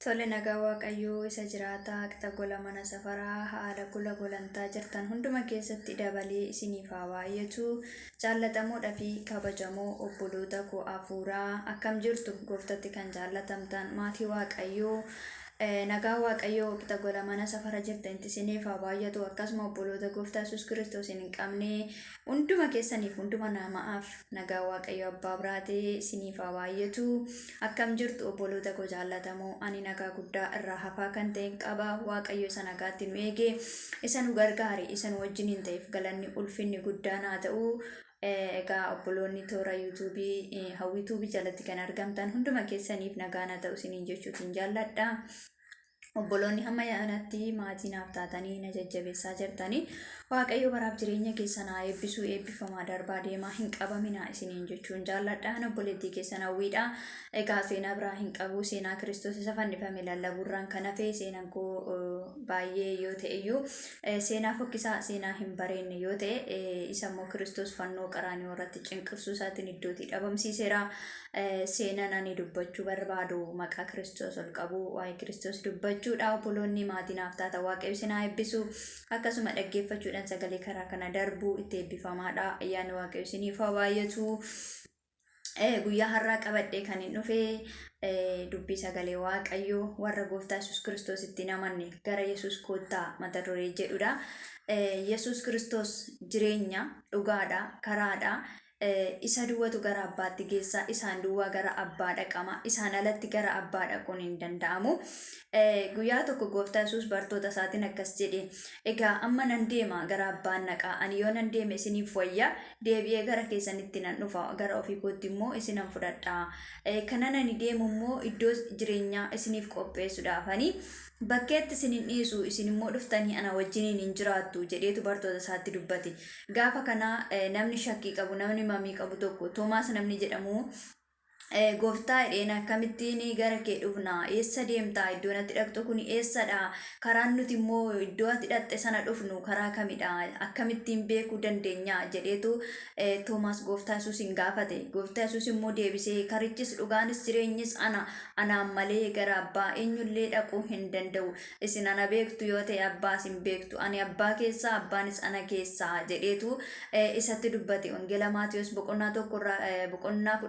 Tole, nagaa Waaqayyoo isa jiraataa qixa gola mana safaraa haala gola golantaa jirtan hunduma keessatti dabalee isiniif haa baay'atu. Jaallatamoodha fi kabajamoo obboloota koo hafuuraa, akkam jirtu? Gooftatti kan jaallatamtan maatii Waaqayyoo, nagaa Waaqayyoo qixa gola mana safara jirtanitti isiniif haa baay'atu. Akkasuma obboloota Gooftaa Yesuus Kiristoos hin qabne hunduma keessaniif, hunduma namaaf nagaa Waaqayyo abbaa biraatee isiniif haa baay'atu. Akkam jirtu, obboloota koo jaallatamoo? Ani nagaa guddaa irraa hafaa kan ta'e qaba. Waaqayyo isa nagaatti nu eege, isa nu gargaare, isa nu wajjin hin ta'eef galanni ulfinni guddaan haa ta'u. Egaa obboloonni toora yuutuubii Hawwii Tuubii jalatti kan argamtan hunduma keessaniif nagaan haa ta'u isiniin jechuutiin jaalladha. Obboloonni hamma yaanatti maatii naaf taatanii na jajjabeessaa jirtanii, Waaqayyo baraaf jireenya keessan haa eebbisuu. Eebbifamaa, darbaa deemaa, hin qabaminaa isiniin jechuun jaalladha. Ani obboleettii keessan Hawwiidha. Egaa seenaa biraa hin qabu. Seenaa Kiristoos isa fannifame lallabuurraan kan hafe seenaan koo baay'ee yoo ta'e iyyuu, seenaa fokkisaa, seenaa hin bareenne yoo ta'e, isa immoo Kiristoos fannoo qaraanioo irratti cinqirsuu isaatiin iddootii dhabamsiiseera. Seenaan ani dubbachuu barbaadu maqaa Kiristoos ol qabu, waa'ee Kiristoos dubbachuudha. Obboloonni maatii naaf taata, Waaqayyo isin haa eebbisu. Akkasuma dhaggeeffachuudhaan sagalee karaa kana darbu itti eebbifamaadha. Ayyaanni Waaqayyo isiniif haa baay'atu. Guyyaa har'aa qabadhee kan hin dhufe dubbii sagalee Waaqayyo warra Gooftaa Yesuus Kiristoos itti hin amanne gara Yesuus koottaa mata duree jedhudha. Yesuus Kiristoos jireenya, dhugaadha, karaadha. Isa duwwatu gara abbaatti geessa, isaan duwwaa gara abbaa dhaqama, isaan alatti gara abbaa dhaquun hin danda'amu. Guyyaa tokko Gooftaa Yesuus bartoota isaatiin akkas jedhe: "Egaa amma nan deema, gara abbaan dhaqa. Ani yoo nan deeme isiniif wayya, deebi'ee gara keessanitti nan dhufa, gara ofii kootti immoo isinan fudhadha. Kanan ani deemu immoo iddoo jireenyaa isiniif qopheessuudhaafani. Bakkeetti isin hin dhiisu, isin immoo dhuftanii ana wajjiniin hin jiraattu" jedheetu bartoota isaatti dubbate. Gaafa kana namni shakkii qabu, namni mamii qabu tokko, Toomaas namni jedhamu, "Gooftaa," jedheen, "akkamittiin gara kee dhufna? Eessa deemta? Iddoon ati dhaqxu kun eessadha? Karaan nuti immoo iddoo ati dhaqxe sana dhufnu karaa kamidha? Akkamittiin beekuu dandeenya?" jedheetu Toomaas Gooftaa Yesuusin gaafate. Gooftaa Yesuus immoo deebisee, "Karichis, dhugaanis, jireenyis ana. Anaan malee gara abbaa eenyullee dhaquu hin danda'u. Isin ana beektu yoo ta'e, abbaas hin beektu. Ani abbaa keessaa, abbaanis ana keessaa" jedheetu isatti dubbate. Wangeela Maatiyos boqonnaa tokkorraa, boqonnaa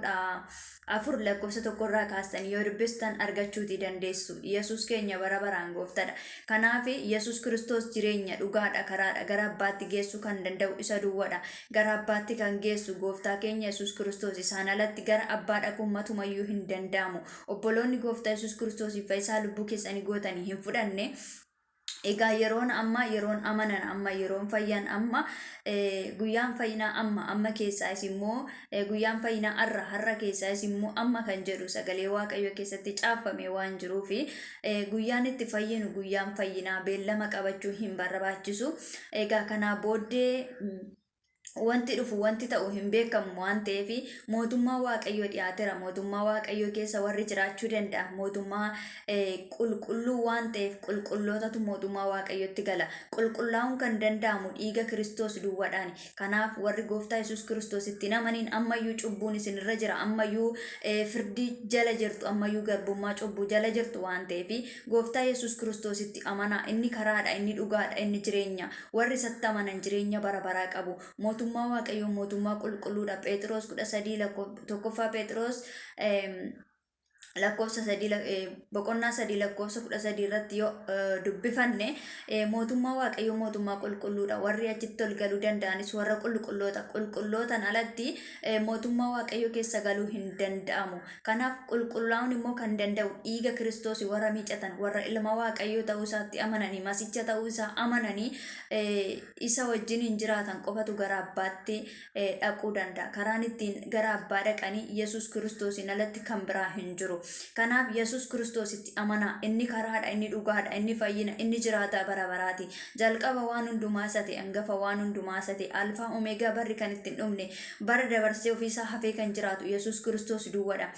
14 lakkoofsa tokkorraa kaastanii yoo dubbistan argachuutii dandeessu. Yesuus keenya bara baraan gooftadha. Kanaaf Yesuus Kiristoos jireenya, dhugaadha, karaadha. Gara abbaatti geessuu kan danda'u isa duwwadha. Gara abbaatti kan geessu Gooftaa keenya Yesuus Kiristoos. Isaan alatti gara abbaa dhaquun matumayyuu hin danda'amu. Obboloonni Gooftaa Yesuus Kiristoosiif fayyisaa lubbuu keessanii gootanii hin fudhanne, egaa yeroon amma, yeroon amanan amma, yeroon fayyan amma, guyyaan fayyinaa amma, amma keessaayis immoo guyyaan fayyinaa har'a, har'a keessaayis immoo amma kan jedhu sagalee Waaqayyoo keessatti caaffamee waan jiruufi, guyyaan itti fayyinu, guyyaan fayyinaa beellama qabachuu hin barbaachisu. Egaa kanaa booddee wanti dhufu, wanti ta'u hin beekamu waan ta'eef, mootummaa Waaqayyoo dhiyaateera. Mootummaa Waaqayyoo keessa warri jiraachuu danda'an mootummaa qulqulluu waan ta'eef, qulqullootatu mootummaa Waaqayyootti gala. Qulqullaa'uun kan danda'amu dhiiga Kiristoos duwwadhaani. Kanaaf warri Gooftaa Yesuus Kiristoos itti hin amaniin, ammayyuu cubbuun isinirra jira, ammayyuu firdii jala jirtu, ammayyuu garbummaa cubbuu jala jirtu waan ta'eef, Gooftaa Yesuus Kiristoositti amanaa. Inni karaadha, inni dhugaadha, inni jireenya. Warri isatti amanan jireenya bara baraa qabu. Mootummaa Waaqayyoo mootummaa qulqulluudha. Pheexiroos 13, tokkoffaa Pheexiroos lakkoofsa 3, boqonnaa 3 lakkoofsa 13 irratti yoo dubbifanne, mootummaa Waaqayyoo mootummaa qulqulluudha. Warri achitti ol galuu danda'anis warra qulqulloota. Qulqullootan alatti mootummaa Waaqayyoo keessa galuu hin danda'amu. Kanaaf qulqullaa'uun immoo kan danda'u dhiiga Kiristoos warra miicatan, warra ilma Waaqayyoo ta'uu isaatti amananii, masicha ta'uu isaa amananii isa wajjin hin jiraatan qofatu gara abbaatti dhaquu danda'a. Karaan ittiin gara abbaa dhaqanii Yesuus Kiristoosiin alatti kan biraa hin jiru. Kanaaf Yesuus Kiristoositti amanaa. Inni karaadha, inni dhugaadha, inni fayyina, inni jiraataa bara baraati. Jalqaba waan hundumaa isa ta'e, hangafa waan hundumaa isa ta'e, alfaa omeegaa, barri kan itti hin dhumne, bara dabarsee ofiisaa hafee kan jiraatu Yesuus Kiristoos duwwadha.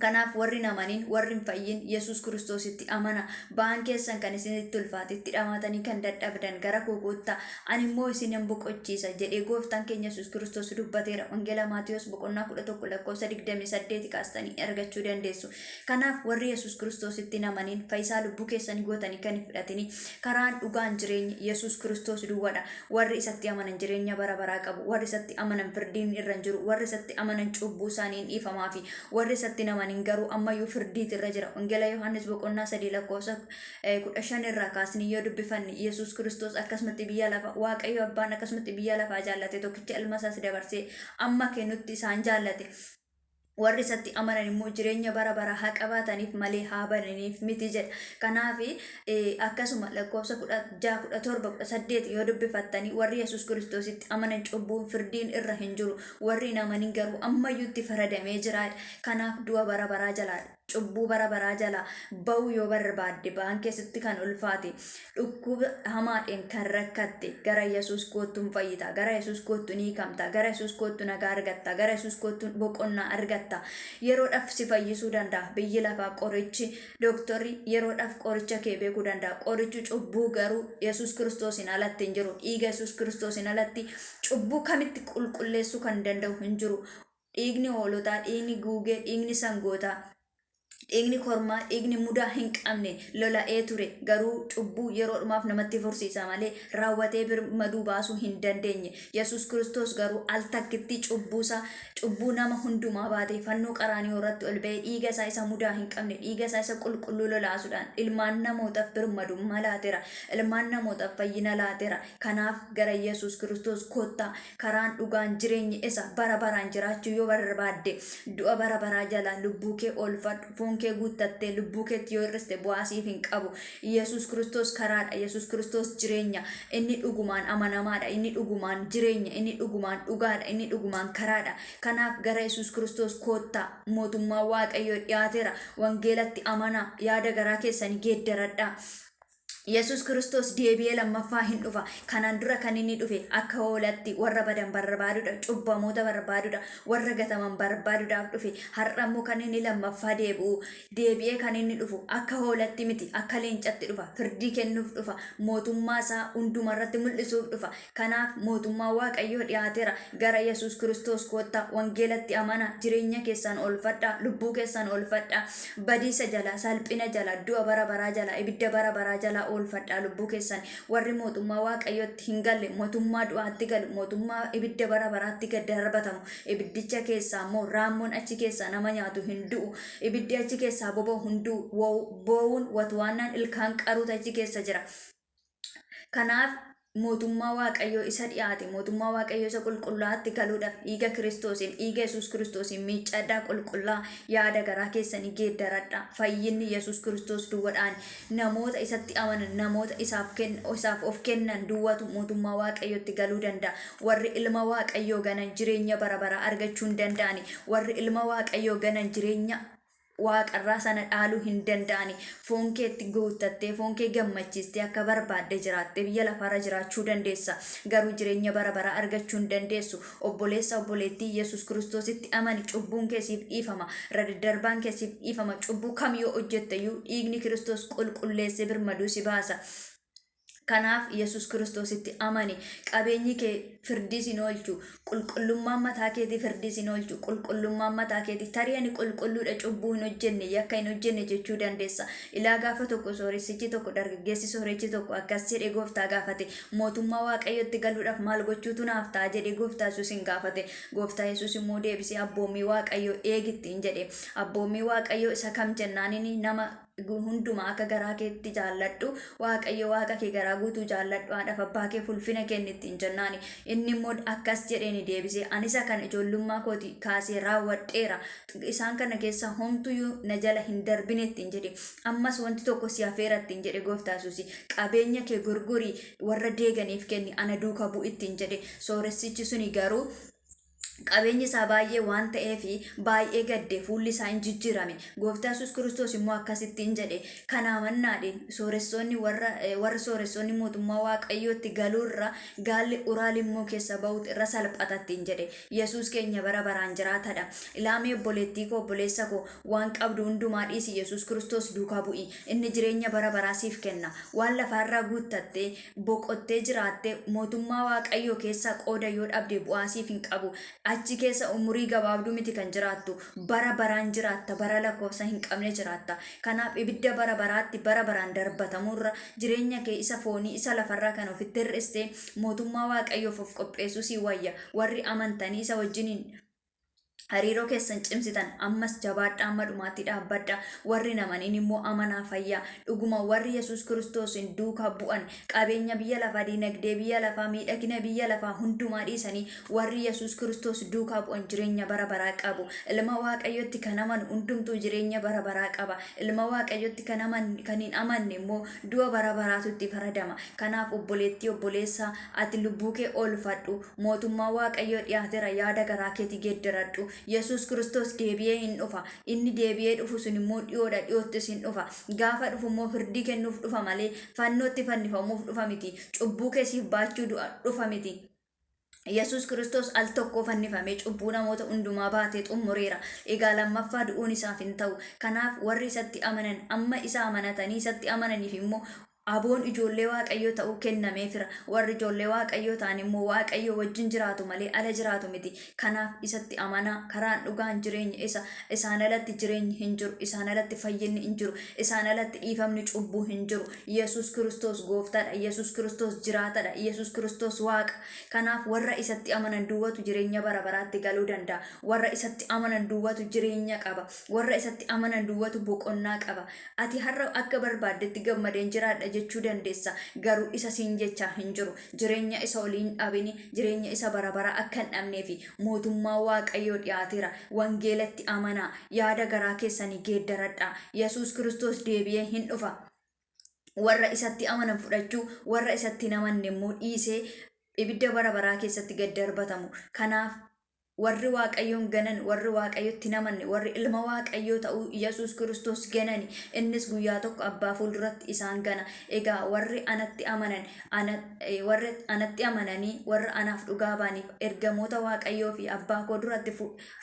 Kanaaf warri hin amanin, warri hin fayyin Yesuus Kiristoositti amana. Ba'aan keessan kan isinitti ulfaate, itti dhamaatanii kan dadhabdan gara koo koottaa, ani immoo isinan boqochiisa jedhee gooftaan keenya Yesuus Kiristoos dubbateera. Wangeela Maatiyos boqonnaa 11 lakkoofsa 28 kaastanii argachuu dandeessu. Kanaaf warri Yesuus Kiristoositti hin amanin, fayyisaa lubbuu keessanii gootanii kan hin fudhatini, karaan dhugaan jireenyi Yesuus Kiristoos duwwadha. Warri isatti amanan jireenya bara baraa qabu. Warri isatti amanan firdiin irra hin jiru. Warri isatti amanan cubbuu isaanii hin dhiifamaafi. Warri isatti hin amanin garuu ammayyuu firdiitu irra jira. Wangeela Yohaannis boqonnaa 3 lakkoofsa 15 irraa kaasnee yoo dubbifanne Yesuus Kiristoos akkasumatti biyya lafa Waaqayyo Abbaan akkasumatti biyya lafaa jaallate tokkicha ilma isaas dabarsee amma kennutti isaan jaallate. Warri isatti amanan immoo jireenya bara baraa haa qabaataniif malee haa badaniif miti jedha. Kanaaf akkasuma lakkoofsa 16, 17, 18 yoo dubbifattanii warri Yesuus Kiristoositti amanan cubbuun firdiin irra hin jiru. Warri hin amanin garuu ammayyuu itti faradamee jira. Kanaaf du'a bara baraa jalaa cubbuu bara baraa jalaa ba'uu yoo barbaadde ba'aan keessatti kan ulfaate dhukkuba hamaadheen kan rakkatte gara Yesuus koottu hin fayyita, gara Yesuus koottu ni hiikamta, gara Yesuus koottu nagaa argatta, gara Yesuus koottu boqonnaa argatta. Yeroodhaaf si fayyisuu danda'a biyyi lafaa, qorichi dooktorri yeroodhaaf qoricha kee beekuu danda'a. Qorichi cubbuu garuu Yesuus Kiristoosiin alatti hin jiru. Dhiiga Yesuus Kiristoosiin alatti cubbuu kamitti qulqulleessuu kan danda'u hin jiru. Dhiigni hoolotaa, dhiigni guugee, dhiigni sangootaa, dhiigni kormaa, dhiigni mudaa hin qabne lola'ee ture. Garuu cubbuu yeroodhumaaf namatti fursiisa malee raawwatee birmaduu baasuu hin dandeenye. Yesuus Kiristoos garuu al takkitti cubbuusaa, cubbuu nama hundumaa baatee fannoo Qaraaniyoo irratti ol ba'ee dhiiga isaa isa mudaa hin qabne, dhiiga isaa isa qulqulluu lolaasuudhaan ilmaan namootaaf birmadummaa laateera. Ilmaan namootaaf fayyina laateera. Kanaaf gara Yesuus Kiristoos kottaa. Karaan, dhugaan, jireenyi isa. Bara baraan jiraachuu yoo barbaadde, du'a bara baraa jalaa lubbuu kee oolfadhu. Foon kee guuttattee lubbuu keetti yoo hir'iste bu'aa siif hin qabu. Yesuus Kiristoos karaadha. Yesuus Kiristoos jireenya. Inni dhugumaan amanamaadha. Inni dhugumaan jireenya. Inni dhugumaan dhugaadha. Inni dhugumaan karaadha. Kanaaf gara Yesuus Kiristoos koottaa. Mootummaan Waaqayyoo dhiyaateera. Wangeelatti amanaa. Yaada garaa keessanii geeddaradhaa. Yesuus Kiristoos deebi'ee lammaffaa hin dhufa. Kanaan dura kan inni dhufe akka hoolatti warra badan barbaaduudha, cubbamoota barbaaduudha, warra gataman barbaaduudhaaf dhufe. Har'a immoo kan inni lammaffaa deebi'u, deebi'ee kan inni dhufu akka hoolatti miti, akka leencatti dhufa, firdii kennuuf dhufa, mootummaa isaa hundumarratti mul'isuuf dhufa. Kanaaf mootummaa Waaqayyoo dhiyaateera. Gara Yesuus Kiristoos koottaa, wangeelatti amanaa, jireenya keessan oolfadhaa, lubbuu keessan oolfadhaa, badiisa jalaa, salphina jalaa, du'a bara baraa jalaa, ibidda bara baraa jalaa oolfadhaa lubbuu keessan. Warri mootummaa Waaqayyootti hin galle mootummaa du'aatti galu, mootummaa ibidda bara baraatti gad darbatamu. Ibiddicha keessaa immoo raammoon achi keessaa nama nyaatu hin du'u. Ibiddi achi keessaa boba'u hin du'u. Boo'uun watwaannaan ilkaan qaruutu achi keessa jira. Kanaaf mootummaa Waaqayyoo isa dhi'aate, mootummaa Waaqayyoo isa qulqullaa'aatti galuudhaaf dhiiga Kiristoosiin, dhiiga Yesuus Kiristoosiin miiccadhaa, qulqullaa yaada garaa keessanii geeddaradhaa. Fayyinni Yesuus Kiristoos duwwadhaan namoota isatti amanan, namoota isaaf kenn, isaaf of kennan duwwatu mootummaa Waaqayyootti galuu danda'a. Warri ilma Waaqayyoo ganan jireenya bara baraa argachuu hin danda'ani. Warri ilma Waaqayyoo ganan jireenya waaqarraa sana dhaaluu hin danda'ani. Foon keetti guuttattee, foon kee gammachiistee akka barbaadde jiraattee biyya lafaarra jiraachuu dandeessa. Garuu jireenya bara baraa argachuu hin dandeessu. Obboleessa, obboleettii, Yesuus Kiristoositti amani, cubbuun kee siif dhiifama. Irra daddarbaan kee siif dhiifama. Cubbuu kam yoo hojjette iyyuu dhiigni Kiristoos qulqulleessee birmaduu si baasa. Kanaaf Yesuus Kiristoositti amani. Qabeenyi kee firdii sin oolchu. Qulqullummaan mataa keetii firdii sin oolchu. Qulqullummaan mataa keetii tarii ani qulqulluudha cubbuu hin hojjenne yakka hin hojjenne jechuu dandeessa. Ilaa gaafa tokko sooressichi tokko dargaggeessi soorechi tokko akkas jedhee gooftaa gaafate. Mootummaa Waaqayyootti galuudhaaf maal gochuutu naaf ta'a jedhee gooftaa Yesuusin gaafate. Gooftaa Yesuus immoo deebisee abboommii Waaqayyoo eegi ittiin jedhe. Abboommii Waaqayyoo isa kam jennaanini nama hundumaa akka garaa keetti jaalladhu, Waaqayyo Waaqa kee garaa guutuu jaalladhu, haadhaaf abbaa keef ulfina kenni ittiin jennaani. Inni immoo akkas jedheeni deebisee, ani isa kana ijoollummaa kooti kaasee raawwadheera, isaan kana keessa homtuyyuu na jala hin darbine ittiin jedhe. Ammas wanti tokko si hafeera ittiin jedhe gooftaa Yesuusi. Qabeenya kee gurgurii warra deeganiif kenni, ana duuka bu'i ittiin jedhe. Sooressichi suni garuu Qabeenyi isaa baay'ee waan ta'eef baay'ee gadde, fuulli isaa hin jijjiirame. Gooftaa Yesuus Kiristoos immoo akkasittiin jedhe: kanaa mannaadhaan sooressoonni, warra sooressoonni mootummaa Waaqayyootti galuurra gaalli uraa limmoo keessa ba'uutu irra salphatattiin jedhe. Yesuus keenya bara baraan jiraatadha. Ilaamee obboleettii koo, obboleessa koo, waan qabdu hundumaa dhiisi, Yesuus Kiristoos duukaa bu'i. Inni jireenya bara baraa siif kenna. Waan lafaarraa guuttattee boqottee jiraattee mootummaa Waaqayyoo keessaa qooda yoo dhabde bu'aa siif hin qabu. Achi keessa umurii gabaabduu miti kan jiraattu, bara baraan jiraatta, bara lakkoofsa hin qabne jiraatta. Kanaaf ibidda bara baraatti bara baraan darbatamuurra jireenya kee isa foonii isa lafarraa kan ofitti hir'istee mootummaa Waaqayyoof of qopheessuu sii wayya. Warri amantanii isa wajjiniin hariiroo keessan cimsitan ammas jabaadhaa, amma dhumaatti dhaabbadhaa. Warri namaniin immoo amanaa fayyaa. Dhuguma warri Yesuus Kiristoosiin duukaa bu'an qabeenya biyya lafaa, diinagdee biyya lafaa, miidhagina biyya lafaa hundumaa dhiisanii warri Yesuus Kiristoos duukaa bu'an jireenya bara baraa qabu. Ilma Waaqayyotti kan amanu hundumtuu jireenya bara baraa qaba. Ilma Waaqayyotti kan kan hin amanne immoo du'a bara baraatu itti faradama. Kanaaf obboleettii, obboleessaa, ati lubbuu kee oolfadhu. Mootummaa Waaqayyoo dhiyaateera, yaada garaa keetii geeddaradhu. Yesuus Kiristoos deebi'ee hin dhufa. Inni deebi'ee dhufu sun immoo dhiyoodha, dhiyoottis hin dhufa. Gaafa dhufu immoo firdii kennuuf dhufa malee fannootti fannifamuuf dhufa miti. Cubbuu keessiif baachuu dhufa miti. Yesuus Kiristoos al tokko fannifamee cubbuu namoota hundumaa baatee xumureera. Egaa lammaffaa du'uun isaaf hin ta'u. Kanaaf warri isatti amanan, amma isa amanatanii isatti amananiif immoo aboon ijoollee Waaqayyoo ta'uu kennameefira. Warri ijoollee Waaqayyoo ta'an immoo Waaqayyoo wajjin jiraatu malee ala jiraatu miti. Kanaaf isatti amanaa. Karaan dhugaan jireenya isa. Isaan alatti jireenyi hin jiru. Isaan alatti fayyinni hin jiru. Isaan alatti dhiifamni cubbuu hin jiru. Yesuus Kiristoos gooftaadha. Yesuus Kiristoos jiraatadha. Yesuus Kiristoos Waaqa. Kanaaf warra isatti amanan duwwatu jireenya bara baraatti galuu danda'a. Warra isatti amanan duwwatu jireenya qaba. Warra isatti amanan duwwatu boqonnaa qaba. Ati har'a akka barbaaddetti gammadeen jiraadha jechuu dandeessa. Garuu isa siin jechaa hin jiru. Jireenya isa olii hin dhabini, jireenya isa bara baraa akka hin dhabneefi mootummaa Waaqayyoo dhiyaateera. Wangeelatti amanaa. Yaada garaa keessanii geeddaradhaa. Yesuus Kiristoos deebi'ee hin dhufa. Warra isatti amanan fudhachuu, warra isatti hin amanne immoo dhiisee ibidda bara baraa keessatti gad darbatamu. Kanaaf warri Waaqayyoon ganan, warri Waaqayyotti hin amanne, warri ilma Waaqayyoo ta'uu Yesuus Kiristoos ganani, innis guyyaa tokko abbaa fuulduratti isaan gana. Egaa warri anatti amanan, warri anatti amananii warra anaaf dhugaa ba'aniif ergamoota Waaqayyoo fi abbaa koo duratti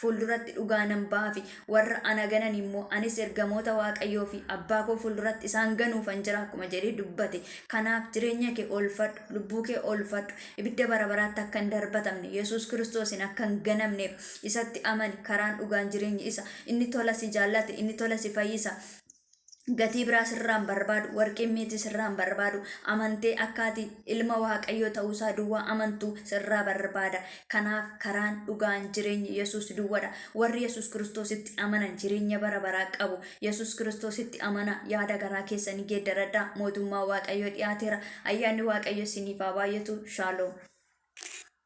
fuulduratti dhugaa nan ba'aafi. Warra ana ganan immoo anis ergamoota Waaqayyoo fi abbaa koo fuulduratti isaan ganuufan jira akkuma jedhee dubbate. Kanaaf jireenya kee oolfadhu, lubbuu kee oolfadhu. Ibidda bara baraatti akka hin darbatamne, Yesuus Kiristoosin akka hin ganamneef isatti amani. Karaan dhugaan jireenyi isa. Inni tola si jaallate, inni tola si fayyisa. Gatii biraa sirraan barbaadu, warqii meetii sirraan barbaadu, amantee akka ati ilma Waaqayyoo ta'uusaa duwwaa amantu sirraa barbaada. Kanaaf karaan dhugaan jireenyi Yesuus duwwadha. Warri Yesuus Kiristoositti amanan jireenya bara baraa qabu. Yesuus Kiristoositti amanaa, yaada garaa keessanii geeddaradhaa. Mootummaa Waaqayyoo dhiyaateera. Ayyaanni Waaqayyo isiniif haa baay'atu. Shaaloom.